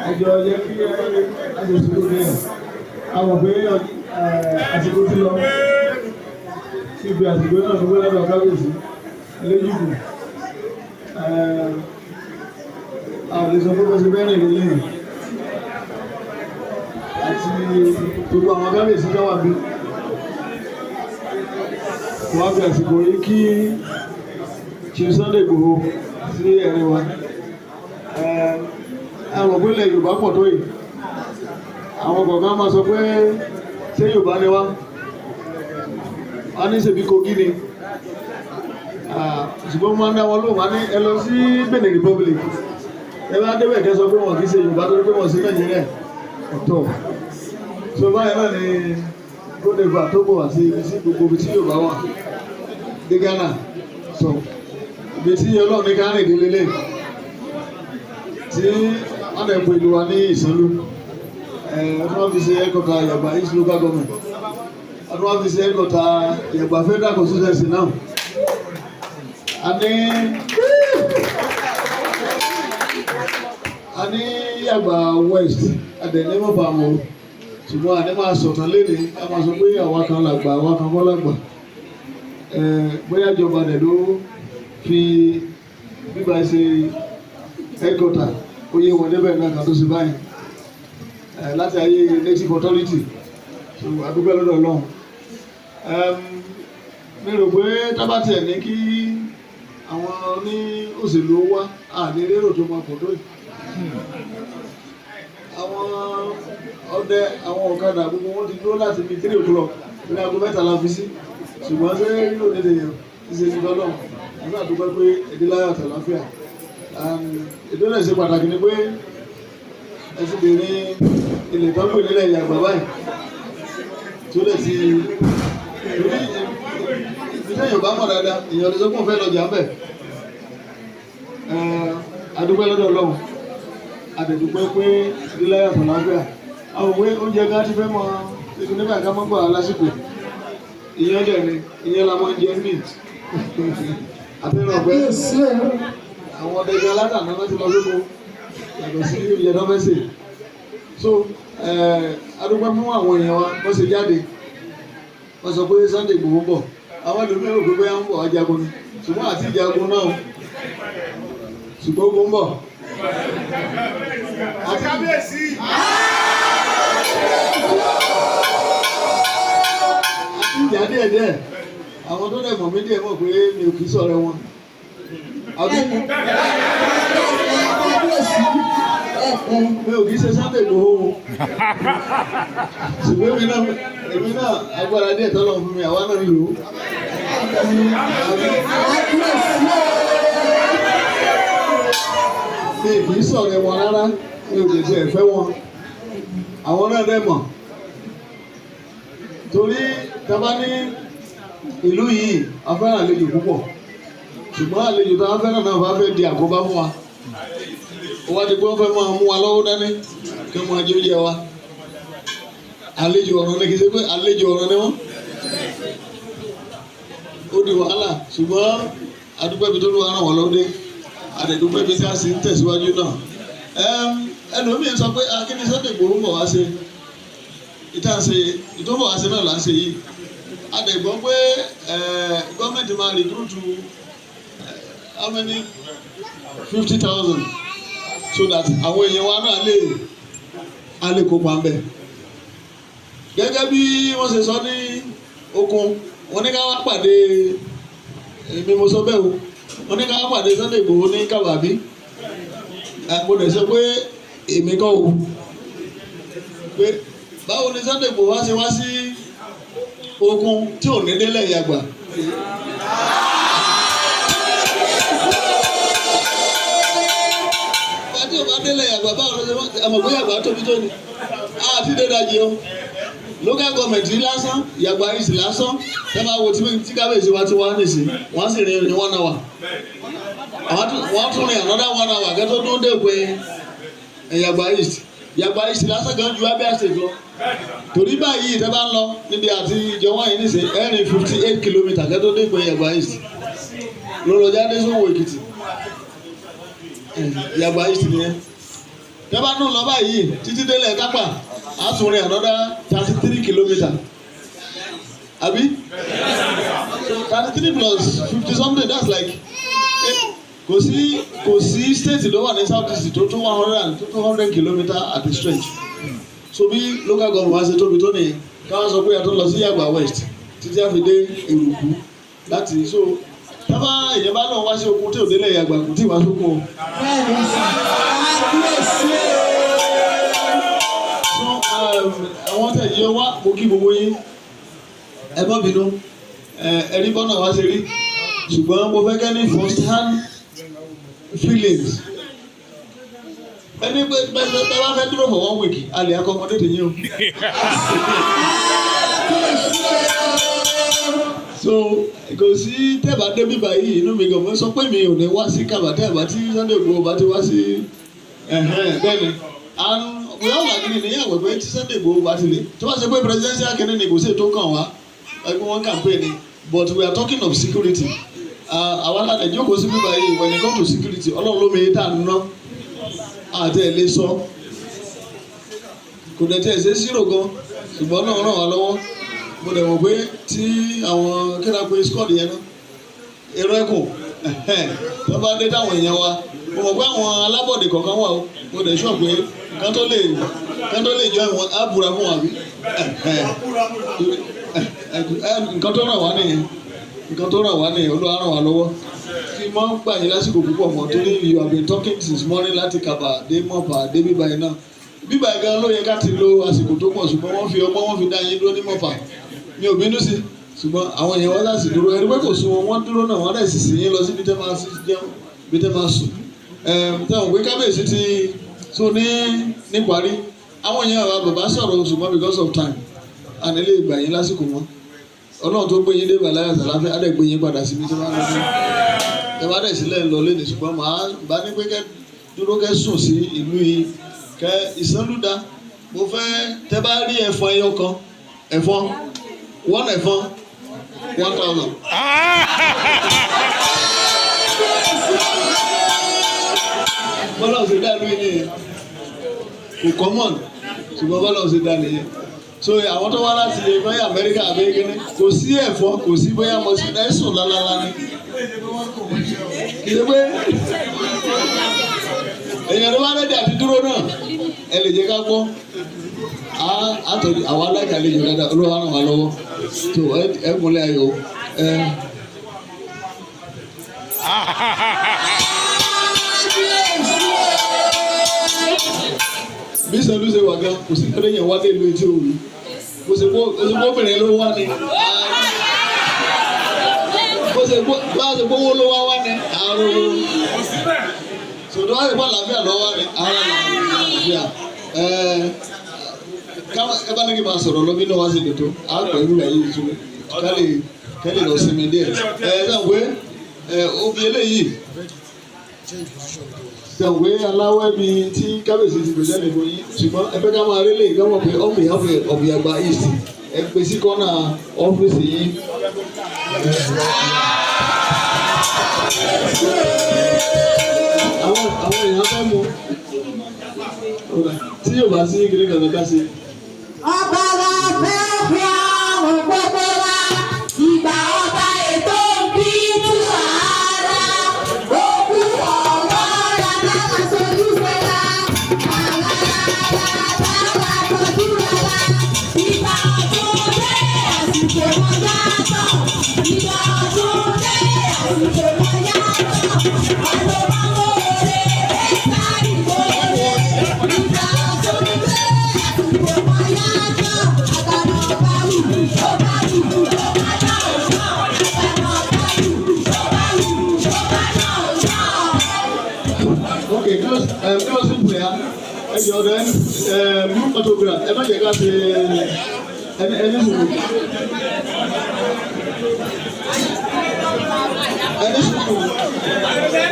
Ẹjọ́ yẹ kí ẹ ṣe sùúrù ní ẹ̀. A mọ̀ pé àsìkò ti lọ. Síbi àsìkò náà dúpẹ́ lọ́dọ̀ kábíyèsí Eléjìgbò. A ò lè sọ pé bó ṣe bẹ́ẹ̀ rìn lélẹ́yìn. Àti gbogbo àwọn kábíyèsí tó wà bí. Wọ́n á fi àsìkò yìí kí Chief Sunday Igboho sí ẹ̀rín wa. Àwọn òpin ilẹ̀ Yorùbá pọ̀ tó yìí. Àwọn kọ̀ọ̀kan máa sọ pé ṣé Yorùbá ni wá? Wọ́n ní ṣèbí Kogi ni. Ṣùgbọ́n máa ń dá wọn lóhùn, wọ́n ní ẹ lọ sí Benin Republic. Ẹ bá débẹ̀, kẹ́ sọ pé wọn kì í ṣe Yorùbá torí pé wọ́n sí Nàìjíríà. Ọ̀tọ̀. So báyìí náà ni Côte d'Ivoire, Togo àti ibi tí gbogbo ibi tí Yorùbá wà dé Ghana. So ibi tí Ọlọ́run ní ká rìn délé lé tí wọ́n lè pe ìlú wa ní Ìsànlú, ọdún wọn fi ṣe headquarter Yàgbà East Local Government, ọdún wọn fi ṣe headquarter Yàgbà Federal Constituency náà. A ní Yàgbà West, adẹ̀ní mọ̀fà mọ̀, ṣùgbọ́n àní máa sọ̀tàn léde, a máa sọ pé àwa kan làgbà, àwa kan kọ́ làgbà. Bóyá ìjọba dẹ̀ ló fi bíbá ṣe headquarter, ó yé wọn débẹ̀ náà kan tó ṣe báyìí láti ayé native authority. So adúgbò lọ́dọ̀ Ọlọ́run. Mi rò pé tábàtì ẹ̀ ní kí àwọn ní òṣèlú wá àní rérò tó máa pọ̀ tó yìí. Àwọn ọdẹ, àwọn ọ̀kadà, gbogbo wọn ti dúró láti fi 3 o'clock ní aago 3 la fi sí. Ṣùgbọ́n ṣé rírò ní èdè yẹn ṣe ní tọ́lọ́ nígbà tó pẹ́ pé èdè láyọ̀ àtàláfíà. Ètò náà ṣe pàtàkì ni pé ẹ ti bèrè ilẹ̀ tó ń pè nílẹ̀ Ìyàgbá báyìí tí ó lè ti torí ibi tẹ́yìn bá mọ̀ dáadáa, èèyàn lè sọ pé òun fẹ́ lọ jà ń bẹ̀. Adúpẹ́ lọ́dọ̀ Ọlọ́run, adẹ̀dúpẹ́ pé ìdílé láyọ̀ àtàláfíà. Àwọn òwe oúnjẹ gan ti fẹ́ mọ ibi nígbà ká mọ́ gbà lásìkò. Ìyẹn dẹ̀ ni ìyẹn la máa ń jẹ ní àtẹnudẹ ọ̀gbẹ́. Kábíyèsí o. Àwọn ọdẹ gan aládàáná láti lọ sóko yàtọ̀ sí oúnjẹ tó fẹ́ sè. So adúpẹ́ fún àwọn èèyàn wa, wọ́n ṣe jáde, wọ́n sọ pé Sunday Igboho ń bọ̀. Àwọn ẹlòmíràn rò pé bóyá ń bọ̀ wá jagun ni, ṣùgbọ́n àti ìjagun náà, ṣùgbọ́n ogun ń bọ̀. Àti Kábíyèsí. Àti ìjà díẹ̀ díẹ̀. Àwọn tó dẹ̀ mọ̀ mí díẹ̀ mọ̀ pé mi ò kì í sọ̀rọ̀ wọn. Àbí Kábíyèsí ẹ. Mi ò kì í ṣe Sunday Igboho o, ṣùgbọ́n èmi náà agbára díẹ̀ tọ́lọ̀ fún mi, àwa náà ń lò ó. Kábíyèsí o. Mi kì í sọ̀rọ̀ wọn rárá, mi ò lè ṣe ẹ̀fẹ́ wọn. Àwọn náà dẹ̀ mọ̀ torí tábà ní ìlú yìí, a fẹ́ràn àlejò púpọ̀, ṣùgbọ́n àlejò tó a fẹ́ràn náà bá fẹ́ di àkóbá fún wa. Ó wá di pé wọ́n fẹ́ máa mú wa lọ́wọ́ dání kí wọ́n máa jẹ oúnjẹ wa. Àlejò ọ̀ràn ni, kì í ṣe pé àlejò ọ̀ràn ni wọ́n. Ó di wàhálà, ṣùgbọ́n adúpẹ́ bí tó lù wá ràn wọ́n lọ́wọ́ dé, àdẹ̀dúpẹ́ bí tí a sì ń tẹ̀síwájú náà. Ẹlòmíín sọ pé akíní Sunday Igboho ń bọ̀ wá ṣe ìta ṣe ìtọ́bọ̀ wá ṣe náà là ń ṣe yìí. A dẹ̀ gbọ́ pé gọ́ọ̀mẹ̀ntì máa recruit how many, 50,000, so that àwọn èèyàn wa náà lè a lè kópa ń bẹ̀. Gẹ́gẹ́ bí wọ́n ṣe sọ ní okun, wọ́n ní ká wá pàdé èmi, mo sọ bẹ́ẹ̀ o, wọ́n ní ká wá pàdé Sunday Igboho ní Kábàbí. Mo dẹ̀ sọ pé èmi kọ́ o, pé báwo ni Sunday Igboho wá ṣe wá sí okun tí ò ní délẹ̀ Ìyàgbà? Tí ò bá délẹ̀ Ìyàgbà, báwo ló ṣe wá? Àmọ̀ pé Ìyàgbà tóbi tó ni àti dédajì o. Local government lásán, Ìyàgbà East lásán, tẹ́ máa wo tí kábíyèsí wa ti wá nìsín, wọ́n sì rìn ní one hour, wọ́n tún rìn another one hour kẹ́tọ́ tó dé pé Ìyàgbà East. Ìyàgbà East lásán gan ju Abia State lọ, torí báyìí tẹ́ bá ń lọ níbi àti ìjọwọ́ yìí nìsín, ẹ̀rìn 58 kilometre kẹ́tọ́ dé pé Ìyàgbà East lọ́lọ́jà dé sówó Èkìtì. Ìyàgbà East nìyẹn. Tẹ́ bá nù lọ báyìí títí délẹ̀ Tápà, á tún rìn another 33 kilometre, àbí? So 33 plus 50 something, that's like kò sí state tó wà ní South East tó tó 100 and 200 kilometre at a stretch. So bí local government wá ṣe tóbi tó nìyẹn. Káwọn sọ pé a tó lọ sí Yàgbà West títí a fi dé Èrùkú láti. So tábà èèyàn bá náà wá sí okun tí ò délé Yàgbà, kò tí ì wá sókun o. Bẹ́ẹ̀ni sà, kábíyèsí o. So àwọn tẹ̀ yẹ wá, mo kí gbogbo yín. Ẹ má bínú, ẹ̀rí bọ́nà wá ṣe rí, ṣùgbọ́n mo fẹ́ kẹ́ ní first hand feelings. Ẹni pé bẹ́ẹ̀ bá fẹ́ dúró for one week, a lè accommodate yín o. Kábíyèsí o. So kò sí tẹ́ẹ̀bà dé bíbá yìí, inú mi gan mo sọ pé mi ò ní wá sí Kàbà tẹ́ẹ̀bà tí Sunday Igboho bá ti wá sí. Bẹ́ẹ̀ ni, and we all agree níyàwó pé tí Sunday Igboho bá ti lè tó bá ṣe pé presidential kìíní ni, kò sí ètò kàn wá ẹgbẹ́ wọn campaign ni, but we are talking of security. Àwa aládàá jókòó sí bíbá yìí, when it come to security, Ọlọ́run ló mi tá à ń ná àti ẹ̀ lè sọ, kò dẹ̀ tẹ̀ ṣe zero gan, ṣùgbọ́n náà ràn wá lọ́wọ́. Mo dẹ̀ mọ̀ pé tí àwọn kíni pé squad yẹn náà, èrò ẹkùn tó bá dé táwọn èèyàn wa, mo mọ̀ pé àwọn alábọ̀dé kọ̀ọ̀kan wà o. Mo dẹ̀ sọ pé nǹkan tó lè jọ ìwọ̀n á búra fún wa bí nǹkan tó ràn wá nìyẹn, nǹkan tó ràn wá nìyẹn. Olúwa ràn wá lọ́wọ́. Kí mọ́ gbà yín lásìkò púpọ̀ mọ́, torí you have been talking since morning láti Kàbà dé Mọ̀pà dé bíbá yìí náà. Bíbá yìí gan ló yẹ ká ti lo àsìkò tó pọ̀, ṣùgbọ́n wọ́n fi ọgbọ́n wọ́n fi dá yín dúró ní Mọ̀pà. Mi ò bínú sí, ṣùgbọ́n àwọn èèyàn wọ́n láti dúró ẹni pé kò sún wọn, wọ́n dúró náà, wọ́n dẹ̀ sì sí yín lọ síbi tẹ́ máa jẹun, bí tẹ́ máa sùn. Táwọn pé kábíyèsí ti so ní níparí, àwọn èèyàn bàbá bàbá sọ̀rọ̀, ṣùgbọ́n because of time, àní lè gbà yín lásìkò mọ́. Ọlọ́run tó gbé yín dé bàláyà sàláfẹ́ á dẹ̀ gbé yín padà síbi tí wọ́n á lọ sí. Ẹ bá dẹ̀ sílẹ̀ ń lọ lẹ́nu, ṣùgbọ́n màá bá ní pé kẹ́ dúró, kẹ́ sùn sí ìlú yìí, kẹ́ ìsánlúdà. Mo fẹ́ tẹ́ bá rí ẹ̀fọn ẹyọ kan, ẹ̀fọn one, ẹ̀fọn 1,000. Bọ́lá ò ṣe dá lóyún nìyẹn, kò common, ṣùgbọ́n bọ́lá ò ṣe dá nìyẹn. So àwọn tó wá láti bóyá Amẹ́ríkà àbí kíní, kò sí ẹ̀fọn, kò sí bóyá mo sì ẹ̀sùn lálálá ni. Kì í ṣe pé èèyàn tó bá ready àti dúró náà, ẹ lè jẹ́ ká gbọ́ àtọ̀jú àwọn aláìkàlejò dáadáa. Olúwa ràn wá lọ́wọ́ tó ẹ múlẹ̀ ayọ̀ ẹ. Kábíyèsí o. Bí sẹ́nu ṣe wà gan, kò sí kẹ́lẹ́ yẹn wá dé ìlú etí òru, kò sí kó obìnrin ló wá ni, kò sí kó bá a ṣe kó owó ló wá wá ni àrùn sọdọ́ wá sí kó àlàáfíà ló wá ni àrùn àlàáfíà. Ẹ ẹ bá ní kí n máa sọ̀rọ̀ lọ bí náà wá sí dòtó á pẹ̀lú ẹ̀ yìí tún kálí lọ sinmi díẹ̀. Ẹ ẹ pé ẹ obì eléyìí sẹ̀wé aláwẹ̀ bíi tí kábíyèsí ti pèsè nìkan yín, ṣùgbọ́n ẹ fẹ́ ká máa rí lè gbọ́ pé on behalf of Yagba East, ẹ pè sí kọ́nà ọ́fíìsì yín. Àwọn èèyàn fẹ́ mu tí yóò bá sí kiri kankan ká sí. Ọba wa fẹ́ fi àwọn gbogbo wa, ìgbà ọba ètò bí tú ara, òkú ọ̀wọ́ rárá sojú fẹ́ra, àrà rárá sojú rárá, ìgbà ọdún dé àsìkò wọn yàtọ̀, ìgbà ọdún dé àsìkò wọn yàtọ̀, àlọ́ ẹ̀ka ìgbòho, ìgbà ọdún dé àsìkò wọn yàtọ̀, àtàwọn ọba wù, ọba wù, ọba náà náà, àtàwọn ọba wù, ọba wù, ọba náà náà. Okay, closing prayer. Ẹ jọ then group photograph. Ẹ má jẹ́ ká ṣe ẹni sùúrù. Ẹni sùúrù.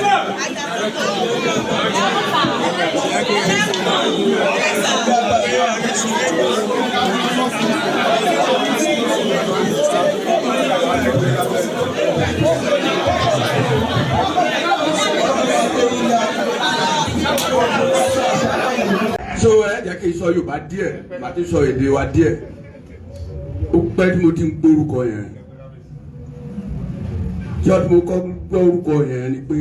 So ẹ jẹ́ kí n sọ Yorùbá díẹ̀, màá ti sọ èdè wa díẹ̀. Ó pẹ́ tí mo ti ń gbórúkọ yẹn. Tí ọdún mo kọ́ gbọ́ orúkọ yẹn ni pé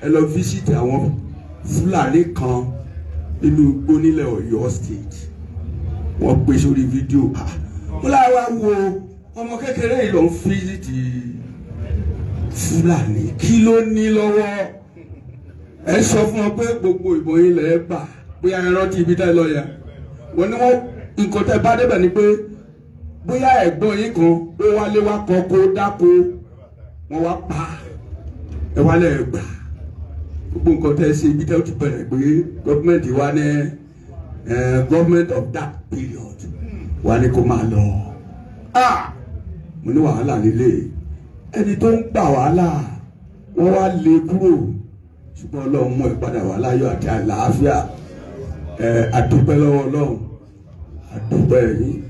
ẹ lọ visit àwọn Fúlàní kan nínú igbó nílẹ̀ Ọ̀yọ́ State. Wọ́n gbé sórí fídíò. Mo láwa wo ọmọ kékeré yìí lọ ń visit Fúlàní, kí ló ní lọ́wọ́? Ẹ sọ fún wọn pé gbogbo ìbọn yín lẹ̀ bà. Bóyá ẹ rántí ibi tẹ́ lọ yẹn, wọ́n ní wọ́n nǹkan tẹ́ bá débẹ̀ ni pé bóyá ẹ̀gbọ́n yín kan ó wálé wá kọ́ kó dáko, wọ́n wá pa ẹ wálé ẹ gbà gbogbo nǹkan tẹ́ ṣe. Ibi tẹ́ ó ti bẹ̀rẹ̀ pé gọ́ọ̀mẹ̀ntì wa ní government of that period wa ní kó máa lọ. Mo ní wàhálà nílé ẹni tó ń gbà wàhálà, wọ́n wá lé kúrò, ṣùgbọ́n Ọlọ́run mú ẹ padà wá láyọ̀ àti àlàáfíà. Ẹ àdúpẹ́ lọ́wọ́ Ọlọ́run, àdúpẹ́ yín.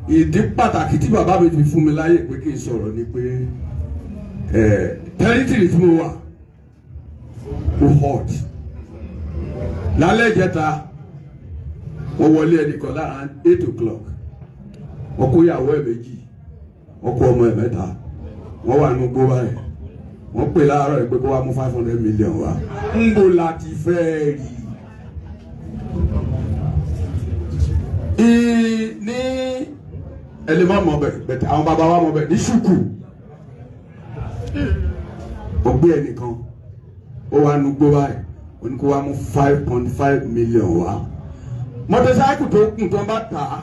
Ìdí pàtàkì tí bàbá mi fi fún mi láyè pé kí n sọ̀rọ̀ ni pé ẹ territory tí mo wà ó hot. Lálẹ́ ìjẹta, wọ́n wọlé ẹnìkan lára 8 o'clock. Wọ́n kó ìyàwó ẹ̀ méjì, wọ́n kó ọmọ ẹ̀ mẹ́ta. Wọ́n wà nínú gbó báyìí. Wọ́n pè láàárọ̀ yìí pé kó wá mú 500 million wá. Ń bo láti fẹ́ rí i ní ẹni má mọ̀ bẹ̀ bẹ̀tẹ̀, àwọn bàbá wa mọ̀ bẹ̀ ní ṣùkù. Ó gbé ẹnìkan, ó wà nínú gbó báyìí, ó ní kó wá mú 5.5 million wá. Mọ́tòsáìkù tó kùn tó ń bá tà á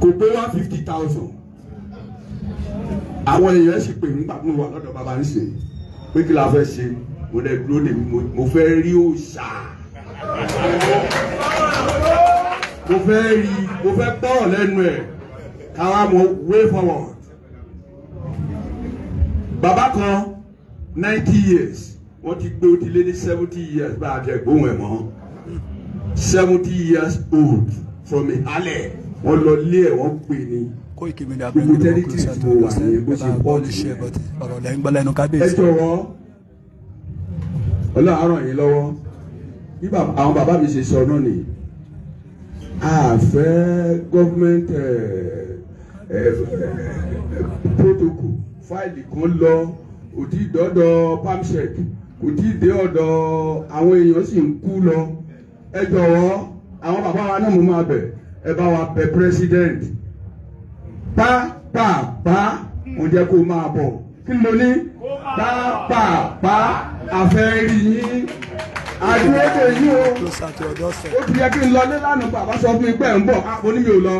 kò pé 150,000. Àwọn èèyàn sì pè nígbà tó wà lọ́dọ̀ bàbá ń ṣe pé kí la fẹ́ ṣe. Mo lè dúró dè mí, mo fẹ́ rí òòṣà, mo fẹ́ rí, mo fẹ́ gbọ́rọ̀ lẹ́nu ẹ̀ káwá mo way forward. Bàbá kan, 90 years, wọ́n ti gbé, ó ti lé ní 70 years bá a jẹ gbóhùn ẹ̀ mọ́. 70 years old from Ìhálẹ̀, wọ́n lọ lé ẹ̀, wọ́n pè ní Koiki Media gbogbo bring the world territory closer tí to mo your wà ní doorstep. bó Ẹ ṣe bá pọ̀ gbọ́ lè jù share yẹn. button. Ọ̀rọ̀ lẹ́ ń gbọ́ lẹ́nu Ẹ kábíyèsí. jọ̀wọ́, Ọlọ́run á ràn yín lọ́wọ́. Bí àwọn bàbá mi ṣe sọ náà nìyí, a fẹ́ government protocol fáìlì kan lọ, kò tí ì dọ́dọ̀ perm sec, kò tí ì dé ọ̀dọ̀ àwọn èèyàn sì ń kú lọ. Ẹ jọ̀wọ́, àwọn bàbá wa náà, mo máa bẹ̀, ẹ bá wa bẹ̀ president pápápá, mo jẹ́ kó máa bọ̀. Kí ni mo ní? Pápápá, àfẹ́ rí yín, àdúró dè yín o. Closer to your doorstep. Ó ti yẹ kí n lọ ní lánàá. Bàbá sọ fún mi pé ẹ̀ ń bọ̀. Mo ní mi ò lọ,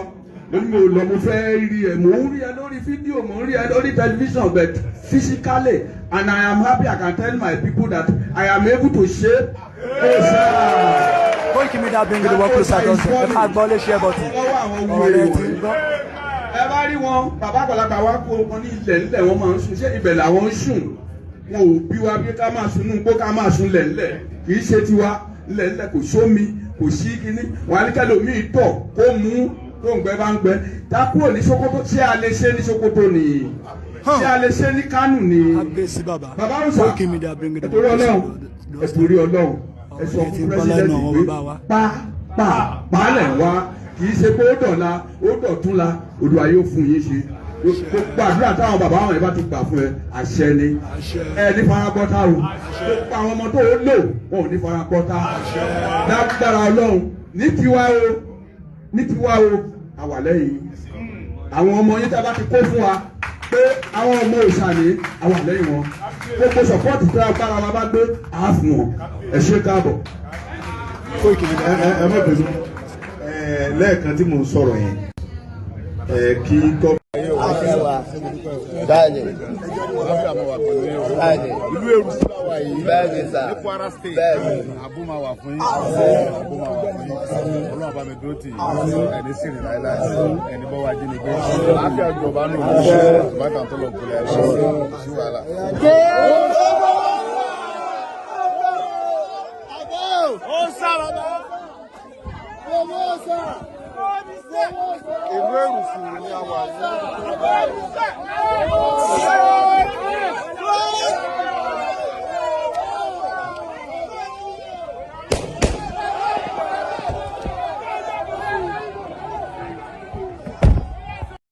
mo ní mi ò lọ, mo fẹ́ rí ẹ. Mò ń rí ẹ lórí fídíò, mò ń rí ẹ lórí tẹlifíṣàn, but physically, and I am happy I can tell my people that I am able to shape ọ̀sà. Koiki Media bring the world closer to your doorstep. Ẹ máa gbọ́ lè share button. Lọ́wọ́ àwọn Ọ̀rọ̀ lẹ́ ti wèrè ń gbọ́. ẹ bá rí wọn, bàbá àgbàlagbà wa kó wọn ní ilẹ̀ ńlẹ̀, wọ́n máa ń sùn. Ṣé ibẹ̀ làwọn ń sùn? Wọn ò bí wa bí ká máa sùn nínú igbó, ká máa sùn lẹ̀ńlẹ̀. Kì í ṣe tiwa ńlẹ̀ ńlẹ̀, kò sómi, kò sí kíní. Wọn á ní kẹlòmíì tọ̀ kó mú tó ń gbẹ bá ń gbẹ tá kúrò ní Sokoto. Ṣé a lè ṣe ní Sokoto nìyí? Ṣé a lè ṣe ní Kánò nìyí? Kábíyèsí bàbá. Bàbá Musa, Koiki Media bring the ẹ torí world closer Ọlọ́run, to your ẹ doorstep. torí Ọlọ́run, ẹ sọ Ọ̀rọ̀ yẹn ti fún ń bọ́ lẹ́nu president àwọn pé bàbá wa. pa pa paálẹ̀ wá, kì í ṣe pé ó dọ̀la, ó dọ̀túnla. Olúwa yóò fún yín ṣe. Gbogbo àdúrà táwọn bàbá wọn yẹn bá ti gbà fún ẹ, àṣẹ ni. Ẹ ní farabọ́tà o. Gbogbo àwọn ọmọ tó o lò, wọn ò ní farabọ́tà lágbára Ọlọ́run. Ní tiwa o, ní tiwa o, àwà lẹ́yìn àwọn ọmọ yín. Tá a bá ti kó fún wa pé àwọn ọmọ òòṣà ní, àwà lẹ́yìn wọn. Gbogbo support tó agbára wa bá gbé, àá fún wọn. Ẹ ṣe, káàbọ̀. Koiki Media. Ẹ má bínú. Ẹ lẹ́ẹ̀kan tí mò ń sọ̀rọ̀ yẹn, ẹ kí gọ́. Bẹ́ẹ̀ni. Bẹ́ẹ̀ni. Ìlú Èrúkú la wà yìí. Bẹ́ẹ̀ni sà. Ní Kwara State. Bẹ́ẹ̀ni. Àbú máa wà fún yín, àbú máa wà fún yín. Ọlọ́run bá mi dúró tì yín, ẹni sì rìn láéláé, ẹni bọ́ wá jínigbé, àlàáfíà jọba nù, bàtà tó lọ kúlẹ̀ sí wàhálà. Ìlú Èrúkú ni a wà yìí.